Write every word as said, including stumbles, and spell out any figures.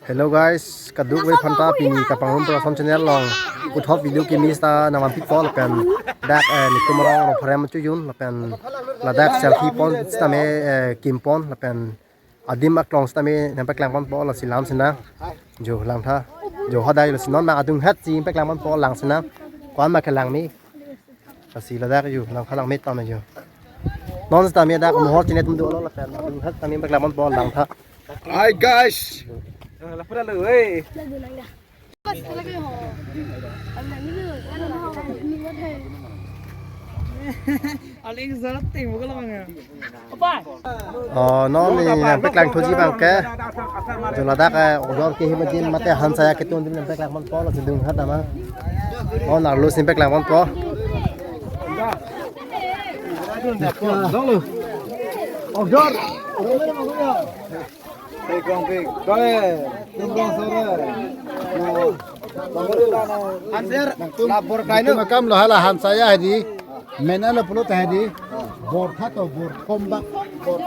Hello guys, kadokave aphanta pini Kapangrum Production channel along puthot video kimi sita nangvanpipo lapen dak eh, netum arong arong pharem chojun lapen ladak selfie pon sitame eh, kim pon lapen adim aklong sitame nangpaklang ponpo lasi lam sinang. Jo langtha. Jo hadak lasi non nang adung het si paklang ponpo lang sinang. Ko-an ma kelang me. Lasi ladak jo langtha lang me tame jo. Non sitame dak mohor chine atum dolo lapen adung het sitame paklang ponpo langtha. Hi guys. Lapura lo, eh. Aling zarat ting mo ko lang ya. Oh, non ni nangpaklang thuji abang ke. Jo ladak eh, ojor ke himajin mate Hansaya ketun adim nangpaklang ponpo lasi adung het nama. Oh, nang lo si paklang ponpo. Ojor. Answer. Nangtum, nangtum akam lo hala Hansaya hedi. Mena lo pulo ta hedi. Bortha to bor kombak. Bor.